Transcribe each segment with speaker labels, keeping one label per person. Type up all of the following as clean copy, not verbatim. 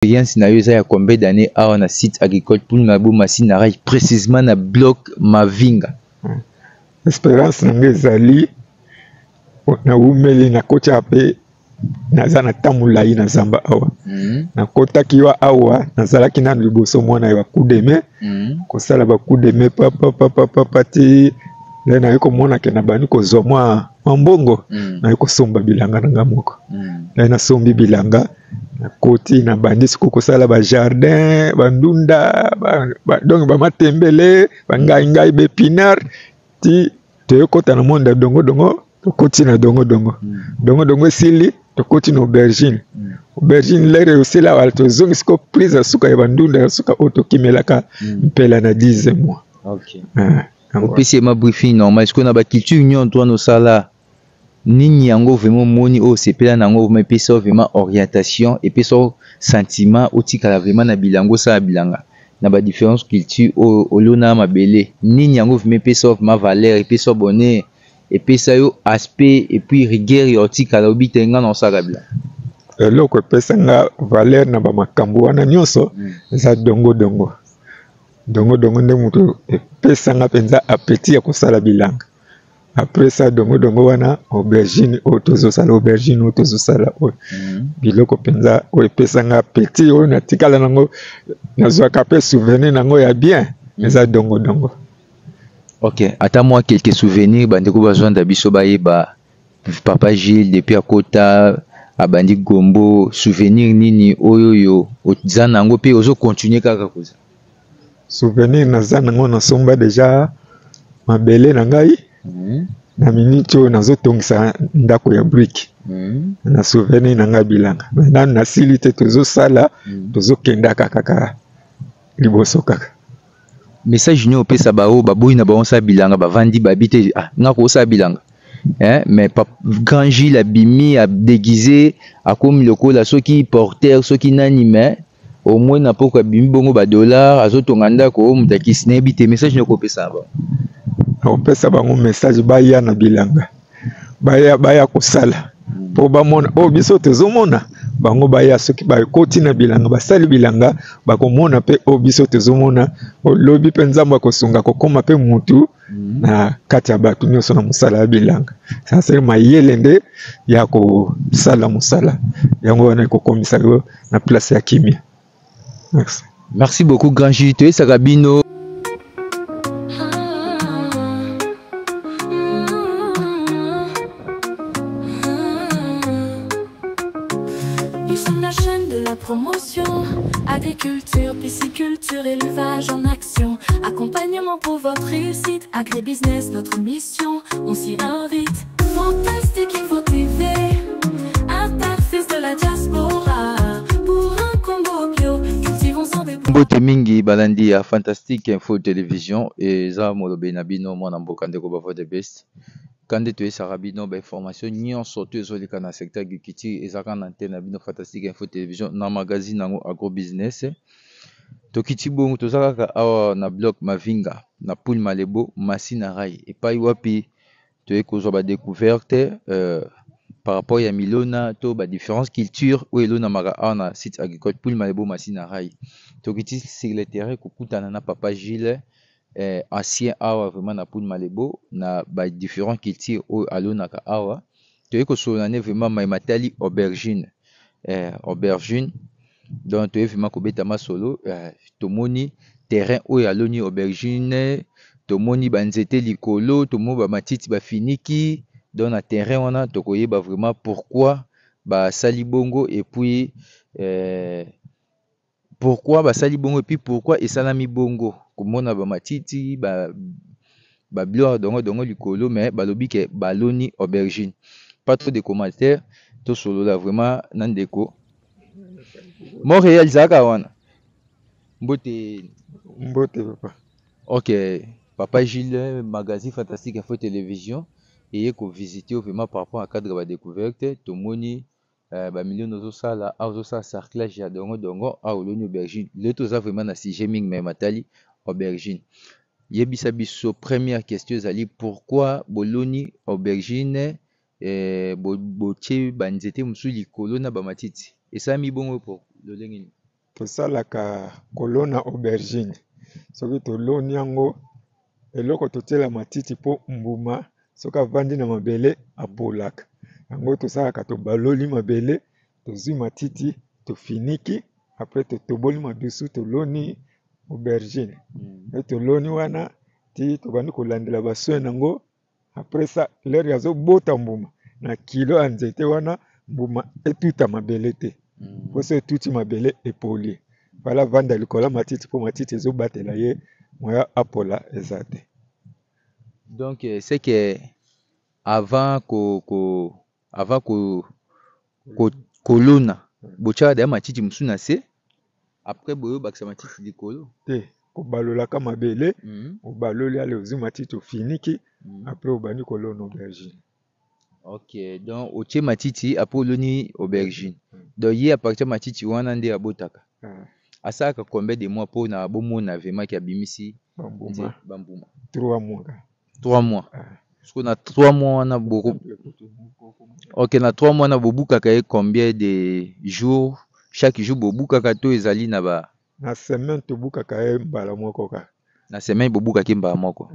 Speaker 1: Experience na yo eza ya combien d'annees awa na site agricole Poul Mabo Masina Rai precisement na bloc Mavinga?
Speaker 2: Experience na ngai ezali nawumeli nakoti awa mpe naza na temps molai na zamba awa. Nakotaki wa awa nazalaki nanu liboso mwana ya coup de main, kosala ba coup de main papapapapa ti nde naye komona ke nabandi kozwa mwa mbongo, naye kosomba bilanga na ngai moko. Naye nasombi bilanga, nakoti nabandi sikoyo kosala ba jardin, ba ndunda, donc ba matembele, ba ngai ngai, ba epinard ti toyokota na monde ya dongo dongo. Tokoti na dongo dongo, dongo dongo esili, tokoti na aubergine. Aubergine lere osila awa, tozongi sikoyo prise ya suka ya bandunda ya suka oyo tokimelaka mpela na 10 mois.
Speaker 1: Opesi ye ma briefing normal. Sikoyo na ba culture nyonso wana osala nini yango vraiment omoni oyo osepela na yango vraiment epesa yo vraiment orientation, epesa yo sentiment otikala vraiment na bilanga, osala bilanga na ba différentes cultures oyo olona mabele, nini yango vraiment epesa yo vraiment valeur, epesa yo bonheur, epesa yo aspect et puis rigueur ya otikala obi te nga na osala bilanga?
Speaker 2: Eloko epesa nga valeur na ba makambo wana nyonso eza dongo dongo. Dongo dongo nde moto epesa nga mpenza appétit ya kosala bilanga. Après ça, dongo dongo wana aubergine oyo tozosala, aubergine oyo tozosala oyo biloko mpenza oyo epesa nga appétit oyo natikala nango, nazwaka mpe souvenir nango ya bien, eza dongo dongo.
Speaker 1: Ok, ata mwa quelques souvenirs bandeko bazwanda biso bayeba Papa Gilles depuis akota abandi gombo, souvenir nini oyo yo oza nango mpe ozo continuer kaka koza?
Speaker 2: Souvenir naza nango, nasomba deja mabele na ngai na minute oyo nazotongisa ndako ya brique. Na souvenir na ngai bilanga mais nanu nasili te, tozosala, tozokendaka kaka liboso kaka.
Speaker 1: Message nini opesa ba oyo baboyi na bango osala bilanga, bavandi babi te ah nga kosala bilanga hein, mais grand Gilles abimi a déguisé akomi lokola soki porteur soki nani, mais au moins na poko abimi bongo ba dollars azotonga ndako oyo moto akisi nayebi te. Message nini okopesa na bango?
Speaker 2: Nakopesa bango message baya na bilanga, baya kosala po bamona oyo biso tozomona. Bango baya, soki bakoti na bilanga basali bilanga bakomona pe oyo biso tozomona. Lobi mpe Nzambe akosunga kokóma mpe mutu na kati ya bato nyonso na mosala ya bilanga. Sasele mayele nde ya kosala mosala yango wana ekokomisa yo na place ya kimia. Merci.
Speaker 1: Merci beaucoup grand Gilles. Toyesaka bino.
Speaker 3: Nous sommes la chaîne de la promotion. Agriculture, pisciculture, élevage en action. Accompagnement pour votre réussite. Agribusiness, notre mission. On s'y invite. Fantastique Info TV. Interface de la diaspora. Pour un Congo bio, cultivons sans dépôt.
Speaker 1: Mbote mingi balandi ya Fantastique Info Télévision eza molobi na bino mwana mboka ndeko Bavo the Best. Kande toyesaka bino ba information nyonso to ezoleka na secteur agriculture ezaka na antenne na bino Fantastique Info Télévision na magazine yango agro business. Tokiti bongo toza kaka awa na bloc Mavinga na Poul Malebo Masina Rai epai wapi toye kozwa ba découverte par rapport ya milona to ba différentes cultures oyo elonamaka awa na site agricole Poul Malebo Masina Rai. Tokiti sur le terrain kokutana na Papa Gilles, ancien awa vraiment na Poul Malebo na ba différentes cultures oyo alonaka awa. Toye kosolola ne vraiment mai matali aubergine, aubergine donc toye vraiment kobeta masolo. Tomoni terrain oyo aloni aubergine, tomoni ba nzete likolo, tomoni ba matiti bafiniki donc na terrain wana tokoyeba vraiment pourquoi basali bongo et puis pourquoi basali bongo et puis pourquoi esalami bongo, komona ba matiti ba biloko dongo dongo likolo mais balobi ke baloni aubergine. Pas trop de commentaires, tosolola vraiment na ndeko Montréal ezalaka wana. Mbote.
Speaker 2: Mbote papa.
Speaker 1: Ok, Papa Gilles, magazine Fantastique Info Télévision eye kovisite vraiment par rapport à cadre ba découverte. Tomoni ba millions ozosala awa, ozosala sarclage ya dongo dongo awa oloni aubergine. Lelo toza vraiment na sujet mingi mais matali aubergine. Yebisa biso première question ezali pourquoi boloni aubergine, botie ba nzete mosusu likolo na ba matiti esalami bongo po lolenge nini?
Speaker 2: Tosalaka kolona aubergine. Soki toloni yango, eloko totiela matiti po mbuma soki avandi na mabele apolaka. Yango tosalaka tobaloli mabele, tozwi matiti tofiniki, apres totoboli madusu toloni aubergine. Pe toloni wana ti tobandi kolandela ba soins nango. Après ça l'heure azo bota mbuma na kilo ya nzete wana mbuma etuta mabele te po soki etuti mabele epoli fallait avanda likolo ya matiti po matiti ezo batela ye moyen apola eza te.
Speaker 1: Donc c'est que avant ko ko avant ko ko kolona botiaka dejà matiti mosusu na se après boye obakisa matiti likolo?
Speaker 2: Te, kobalolaka mabele obaloli ale ozwi matiti ofiniki après obandi kolona aubergine.
Speaker 1: Ok donc otie matiti après oloni aubergine donc ye à partir ya matiti wana nde abotaka? Asalaka combien de mois pona bomona vraiment ke abimisi
Speaker 2: bambuma?
Speaker 1: Bambuma.
Speaker 2: 3 mois kaka.
Speaker 1: 3 mois. Sikoyo na 3 mois wana boko ok na 3 mois wana bobukaka ye combien de jours chaque jour bobukaka to ezali na ba.
Speaker 2: Na semaine tobukaka ye mbala moko kaka.
Speaker 1: Na semaine bobukaka ye mbala moko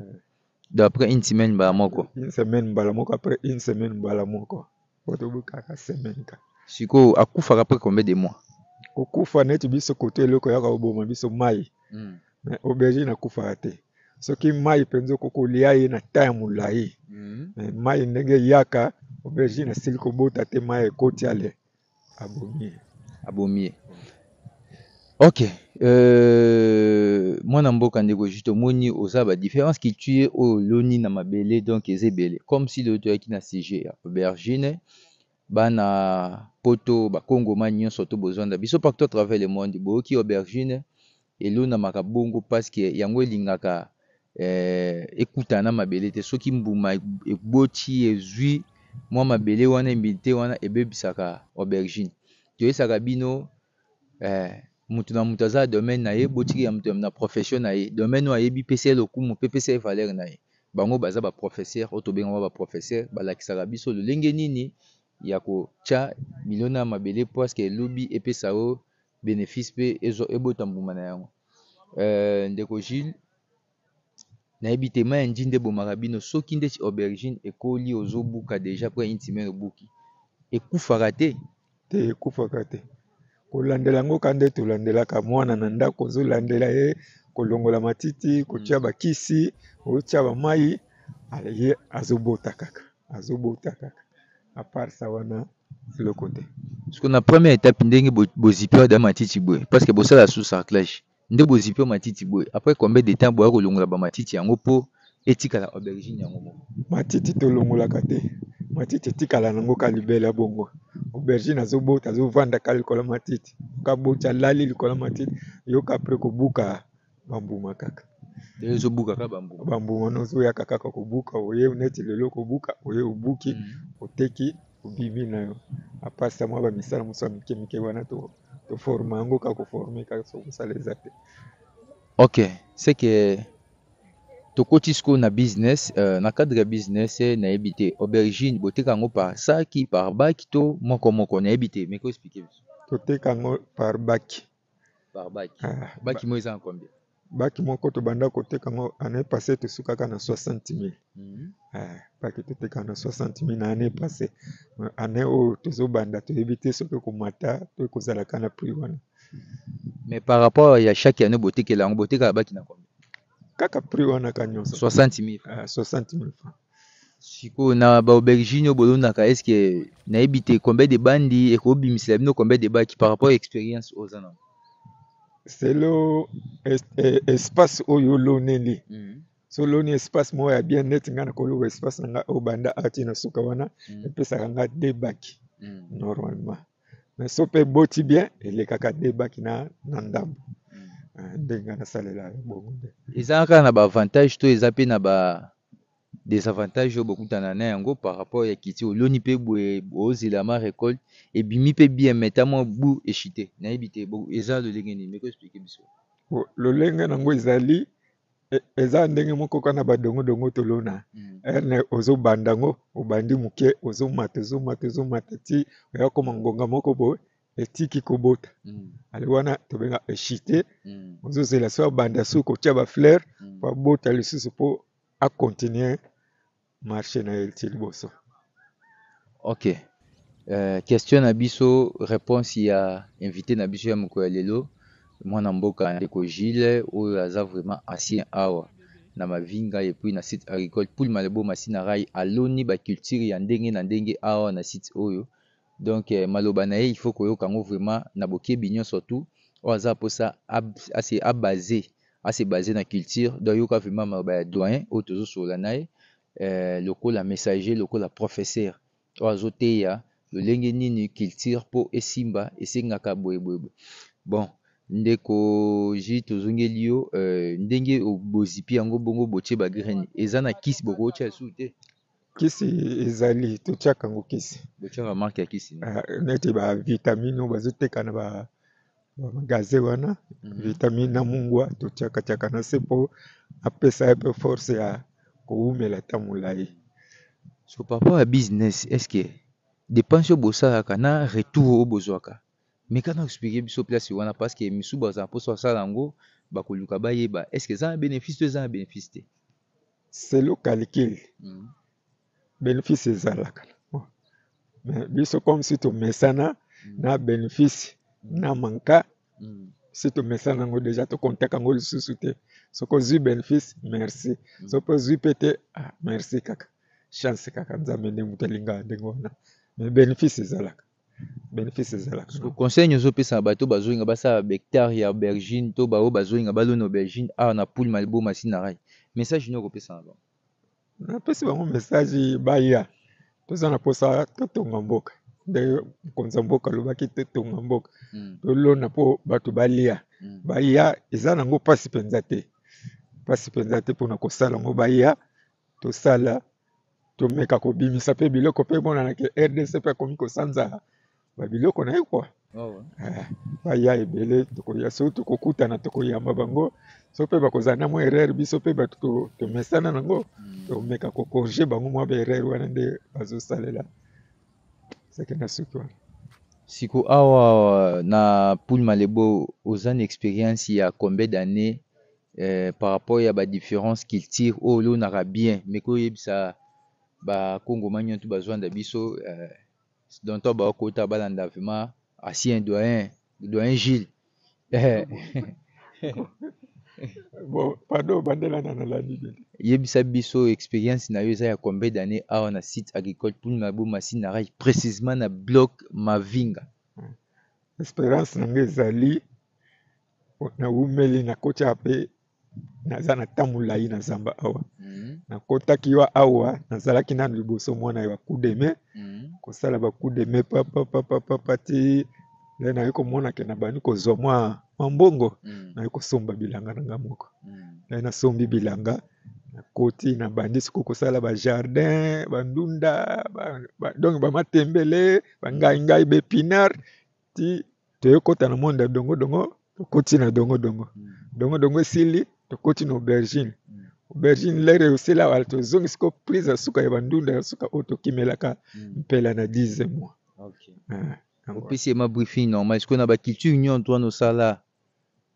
Speaker 1: donc après une semaine mbala moko.
Speaker 2: Une semaine mbala moko après une semaine mbala moko po tobukaka semaine kaka.
Speaker 1: Sikoyo akufaka après combien de mois?
Speaker 2: Kokufa neti biso kote eloko eyaka koboma biso mayi. Mais aubergine akufaka te soki mayi penza okoki kolia ye na temps ya molayi mais mayi ndenge eyaka aubergine asili kobota te mayi ekoti ale abomi ye.
Speaker 1: Abomi ye ok mwana mboka ndeko Juste omoni oza ba difference culture oyo oloni na mabele donc eza ebele comme si lelo toyaki na sujet ya aubergine Bana poto ba congomani nionso to bozanda biso partout à travers le monde boyoki aubergine elonamaka bongo parce que yango elingaka ekutana na mabele te soki mbuma eboti ezui mua mabele wana humidite wana ebebisaka aubergine toyesaka bino mutu na mutu aza na domaine na ye botika mutu na profession na ye domaine oyo ayebi pesa ye lokumu pe pesa ye valeur na ye bango baza ba professeur oyo tobengaka ba professeur balakisaka biso lolenge nini ya kotia milona ya mabele puisque lobi epesa yo benefice pe ebota mbuma na yango ndeko Jules nayebi te mayi ya ndjinda ebomaka bino soki ndeti aubergine ekoli ozo buka dejà après une semaine obuki ekufaka te?
Speaker 2: Te ekufaka te kolandela yango kaka nde tolandelaka mwana na ndako ozolandela ye kolongola matiti kotia bakisi otia ba mayi ye azobota kaka azobota kaka à part ça wana eloko te.
Speaker 1: Sikoyo na première etape ndenge bozipe wana matiti boye parce que bosala sous sarclage nde bozipe matiti boye après combien de temps boya kolongola ba matiti yango po etikala aubergine yango moko?
Speaker 2: Matiti tolongolaka te matiti etikala nango kaka libela bongo aubergine azobota azovanda kaka likolo ya matiti soki aboti alali likolo ya matiti yoka après kobuka ba mbuma kaka.
Speaker 1: Nde ozobuka kaka ba mbuma?
Speaker 2: Ba mbuma wana ozoyaka kaka kobuka oye neti lelo kobuka oye obuki oteki obimi na yo à part ça mwa ba misala mosusu ya mike mike wana to forma yango kaka ko forme kaka soki mosala eza te.
Speaker 1: Ok c'est que tokoti sikoyo na business na cadre ya business nayebi te aubergine boteka yango par sac par bac to moko moko nayebi te meka explique biso.
Speaker 2: Toteka yango par bac.
Speaker 1: Par bac. Bac moko eza na combien?
Speaker 2: Bac moko tobanda koteka yango annee passee tosukaka na 60 mille. Bac toteka na 60 mille na annee passee. Annee oyo tozobanda toyebi te soki ekomata to ekozala kaka na prix wana.
Speaker 1: Mais par rapport ya chaque annee botekela yango botekaka bac na combien?
Speaker 2: Kaka prix wana kaka nyonso.
Speaker 1: 60 mille.
Speaker 2: 60 mille francs.
Speaker 1: Sikoyo na ba aubergine oyo bolonaka est ce que nayebi te combien de bandi ekobimisela bino combien de bac par rapport ya experience oyo oza nango?
Speaker 2: Selo espace oyo oloneli so oloni espace moko ya bien neti ngai nakoluka espace na ngai oyo banda awa ti na suka wana epesaka ngai deux bac normalement mais so mpe eboti bien elekaka deux bac na ndambo ndenge ngai nasalela bongo nde.
Speaker 1: Eza kaka na ba avantage to eza mpe na ba desavantage oyo bokutana na yango par rapport ya kiti oloni mpe boye ozela ma recolte ebimi mpe bien mais ta mwa bu echite nayebi te eza lolenge nini meko explique biso.
Speaker 2: Lolenge nango ezali eza ndenge moko kaka na badongodongo tolona erne ozobanda yango obandi moke ozomata ozomata ozomata ti oya koma ngonga moko boye Etiki kobota. Ale wana tobenga echite. Ozozela so abanda soki kotia ba fleur po abota lisusu po a continuer marche na ye ti liboso.
Speaker 1: Ok question na biso reponse ya invite na biso ya mokolo ya lelo mwana mboka ndeko Gilles oyo aza vraiment ancien awa na Mavinga et puis na site agricole Poule Malebo Masina Rail aloni ba culture ya ndenge na ndenge awa na site oyo donc maloba na ye il faut koyoka yango vraiment na bokebi nyonso tout oyo aza mposa ase abase ase base na culture donc yoka vraiment maloba ya doyen oyo tozosolola na ye lokola messager lokola professeur oyo azoteya lolenge nini culture mpo esimba esengaka boye boye boye. Bon ndeko J tozongeli yo ndenge bozipi yango bongo botie ba graine eza na kisi bokotia lisusu te?
Speaker 2: Kisi ezali, totiaka yango kisi.
Speaker 1: Botiaka marque ya kisi
Speaker 2: neti ba vitamine oyo bazoteka na ba magasin wana, vitamine na mungwa totiaka tiaka na se po apesa ye pe force ya kowumela ata molayi.
Speaker 1: So par rapport ya business, est-ce que dépense oyo bosalaka na retour oyo bozwaka, meka na expliquer biso place wana parce que misusu bazala mposa basala yango bakoluka bayeba est-ce que eza na bénéfice to eza na bénéfice te?
Speaker 2: Selon calcul, bénéfice ezalaka. Mais biso comme si tomesana na bénéfice na manka, si tomesana yango déjà tokontaka yango lisusu te. Soki ozwi bénéfice, merci. Soki ozwi pe te, ah, merci kaka. Chance kaka Nzambe nde moto alingaka ndenge wana. Mais bénéfice ezalaka. Bénéfice ezalaka.
Speaker 1: So conseil nyonso opesa na bato bazolinga basala ba hectare ya aubergine to baoyo bazolinga balona aubergine awa na Poule Malebo Masina Rail, message nini okopesa na bango?
Speaker 2: Napesi bango message baya, toza na mposa totonga mboka. Nde mokonzi ya mboka alobaki totonga mboka, tolona mpo bato balia. Baya eza nango mpasi mpenza te, mpasi mpenza te mpona kosala yango. Baya tosala, tomeka kobimisa mpe biloko mpe emonana ke RDC mpe akomi kosanza ba biloko na ye kwa. Baya ebele, tokoya soki tokokutana tokoyamba bango, soki mpe bakozala na mwa erreur, biso mpe bato tomesana nango, tomeka kocorriger bango mwa ba erreur wana nde bazosalela. Seke na suki wana.
Speaker 1: Siko awa na Poule Malebo oza na expérience ya combien d'années par rapport ya ba différences culture oyo olonaka bien, mais koyebisa ba Kongomani nyonso bazwanda biso donc to bakota balanda vraiment ancien doyen, doyen Gilles.
Speaker 2: Bon, pardon, bandela na nalandi bien.
Speaker 1: Yebisa biso expérience na yo eza ya combien d'années awa na site agricole Poule Malebo Masina Rail, précisément na bloc Mavinga?
Speaker 2: Expérience na ngai ezali nawumeli nakotya mpe naza na temps molayi na zamba awa. Nakotaki wa awa nazalaki nanu liboso mwana ya coup de main, kosala ba coup de main papapapapa ti nde naye komona ke nabandi kozwa mwa mbongo, naye kosomba bilanga na nga moko. Naye nasombi bilanga, nakoti nabandi sikoyo kosala ba jardin, bandunda, donc ba matembele, ba ngai ngai, ba épinard ti toyokota na monde ya dongo dongo, tokoti na dongo dongo. Dongo dongo esili, tokoti na aubergine. Aubergine lere osila wala tozongi sikoyo prise ya suka ya bandunda ya suka oyo tokimelaka mpela na 10 mois.
Speaker 1: Opesi ye ma briefing normal sikoyo na ba culture nyonso wana osala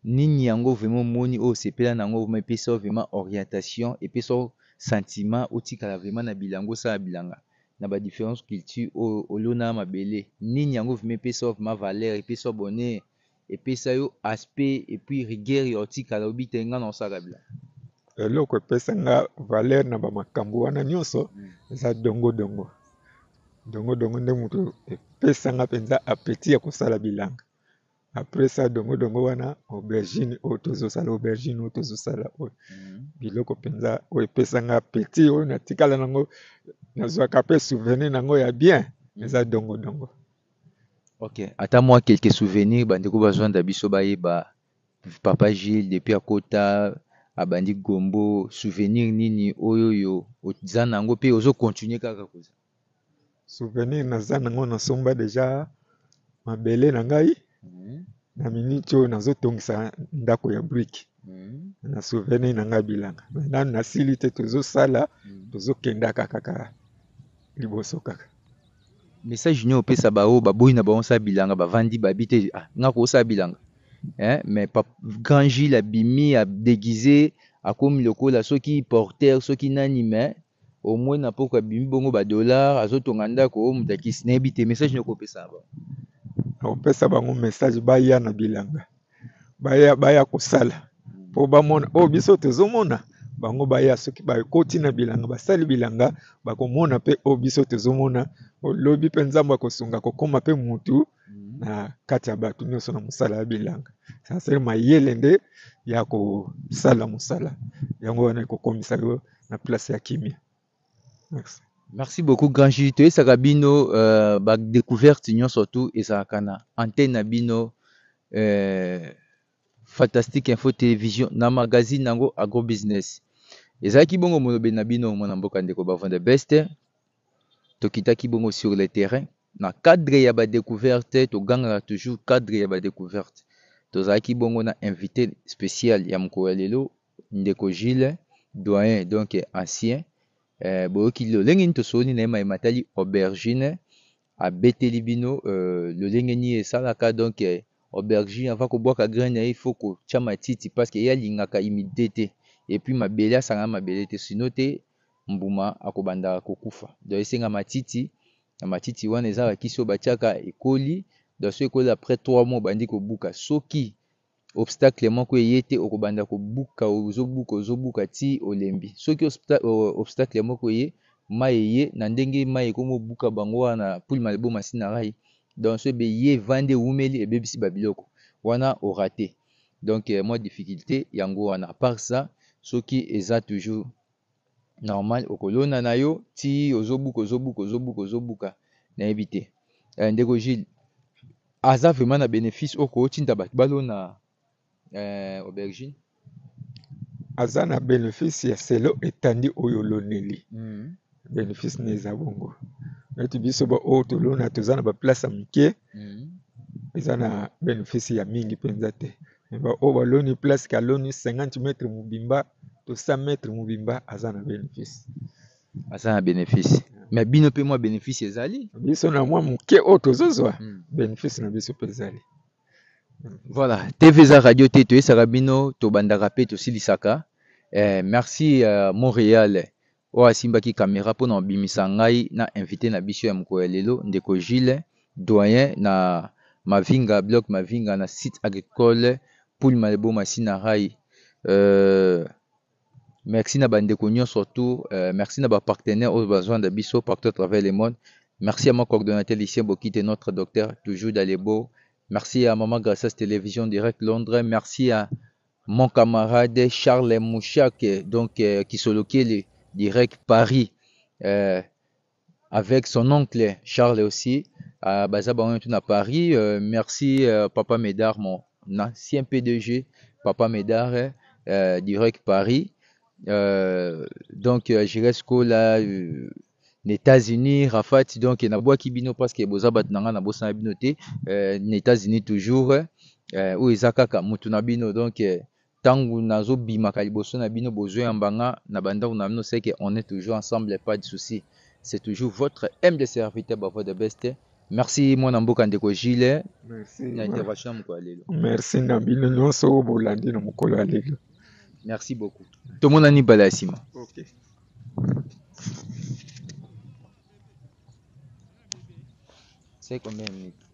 Speaker 1: nini yango vraiment omoni oyo osepela na yango vraiment epesa yo vraiment orientation, epesa yo sentiment otikala vraiment na bilanga osala bilanga na ba différentes cultures oyo olona mabele nini yango vraiment epesa yo vraiment valeur, epesa yo bonheur, epesa yo aspect et puis rigueur ya otikala obi te nga na osala bilanga?
Speaker 2: Eloko epesa nga valeur na ba makambo wana nyonso eza dongo dongo. Dongo dongo nde moto epesa nga mpenza appétit ya kosala bilanga. Après ça dongo dongo wana aubergine oyo tozosala, aubergine oyo tozosala oyo biloko mpenza oyo epesa nga appétit oyo natikala nango, nazwaka pe souvenir nango ya bien eza dongo dongo.
Speaker 1: Ok, ata mwa quelques souvenirs bandeko bazwanda biso bayeba papa Gilles depuis akota abandi gombo, souvenir nini oyo yo oza nango pe ozo continuer kaka koza?
Speaker 2: Souvenir naza nango, nasomba déjà mabele na ngai na minute oyo nazotongisa ndako ya brique. Na souvenir na ngai bilanga nanu nasili te, tozosala, tozokendaka kaka liboso kaka.
Speaker 1: Message nini opesa ba oyo baboyi na bango osala bilanga bavandi babi te ah nga kosala bilanga hein mais grand Gilles abimi a deguise akomi lokola soki porteur soki nani mais au moins na poko abimi bongo ba dollars azotonga ndako oyo moto akisi nayebi te message nini okopesa na bango?
Speaker 2: Nakopesa bango message baya na bilanga baya baya kosala mpo bamona oyo biso tozomona bango baya soki bakoti na bilanga basali bilanga bakomona mpe oyo biso tozomona lobi mpe Nzambe akosunga kokoma mpe mutu na kati ya bato nyonso na mosala ya bilanga. Sasele mayele nde ya kosala mosala yango wana ekokomisa yo na place ya kimia. Merci.
Speaker 1: Merci beaucoup grand Jules. Toyesaka bino ba découverte nyonso tout ezalaka na antenne na bino Fantastique Info Television na magazine nango Agro Business. Ezalaki bongo molobeli na bino mwana mboka ndeko Bavon the Best. Tokitaki bongo sur le terrain na cadre ya ba découverte, togangaka toujours cadre ya ba découverte. Tozalaki bongo na invité spécial ya mokolo ya lelo ndeko Gilles doyen donc ancien. Boyoki lolenge nini tosololi na ye maye matali aubergine, abeteli bino lolenge nini esalaka donc aubergine avant kobwaka graine na ye il faut kotia matiti parce que ye alingaka humidité te et puis mabele asangana mabele te sinon te mbuma akobanda kokufa donc esenga matiti na matiti wana eza bakisi oyo batiaka ekoli donc soki ekoli après 3 mois obandi kobuka soki obstacle moko eye te okobanda kobuka ozobuka ozobuka ti olembi soki obstacle moko eye mai eye na ndenge mai ekomi obuka bango wana poule malebo masina rai donc soki ebe ye evandi ewumeli ebebisi ba biloko wana orate donc mwa difficulté yango wana à part ça soki eza toujours normal okolona na yo ti ozobuka ozobuka ozobuka ozobuka nayebi te. Ndeko Gilles aza vraiment na bénéfice oko otinda bato balona aubergine
Speaker 2: aza na bénéfice ya selo etandi oyo oloneli. Bénéfice na eza bongo neti biso ba oyo tolona toza na baplace ya mike eza na bénéfice ya mingi mpenza te. Mais ba oyo baloni place kaloni 50 mètres mobimba to 100 mètres mobimba aza na bénéfice.
Speaker 1: Aza na bénéfice. Mais bino pe mwa bénéfice ezali?
Speaker 2: Biso na mwa moke oyo tozozwa bénéfice na biso pe ezali.
Speaker 1: Voilà, TV za radio te toyesaka bino tobandaka pe tosilisaka. Merci Montréal oyo asimbaki caméra mpona kobimisa ngai na invité na biso ya mokolo ya lelo ndeko Gilles doyen na Mavinga bloc Mavinga na site agricole Poule Malebo Masina Rai. Merci na bandeko nyonso tout, merci na ba partenaires oyo bazwanda biso partout à travers le monde. Merci à mon coordonnateur Lucien Bokite, notre docteur toujours dans les beaux. Merci à Maman Gracias Télévision Direct Londres. Merci à mon camarade Charles Mouchak, donc Kisolokele Direct Paris, avec son oncle Charles aussi, Baza Bango tout à Paris. Merci Papa Médard, mon ancien PDG, Papa Médard, Direct Paris. Donc Jiresco là, les États-Unis, Rafat, donc na boaki bino parce que boza bat nanga na bosa bino te, les États-Unis toujours, où ezakaka mutu na bino, donc tangu nazo bima kaliboso na bino bozo ya mbanga na banda na bino, c'est que on est toujours ensemble, pas de souci. C'est toujours votre humble serviteur Bavo de Best. Merci mon mboka ndeko Gilles.
Speaker 2: Merci.
Speaker 1: Na intervention moko ya lelo.
Speaker 2: Merci na bino nyonso bolandi na mokolo ya lelo.
Speaker 1: Merci beaucoup. Tomonani mbala ya nsima.
Speaker 2: Okay.
Speaker 1: C'est combien de minutes?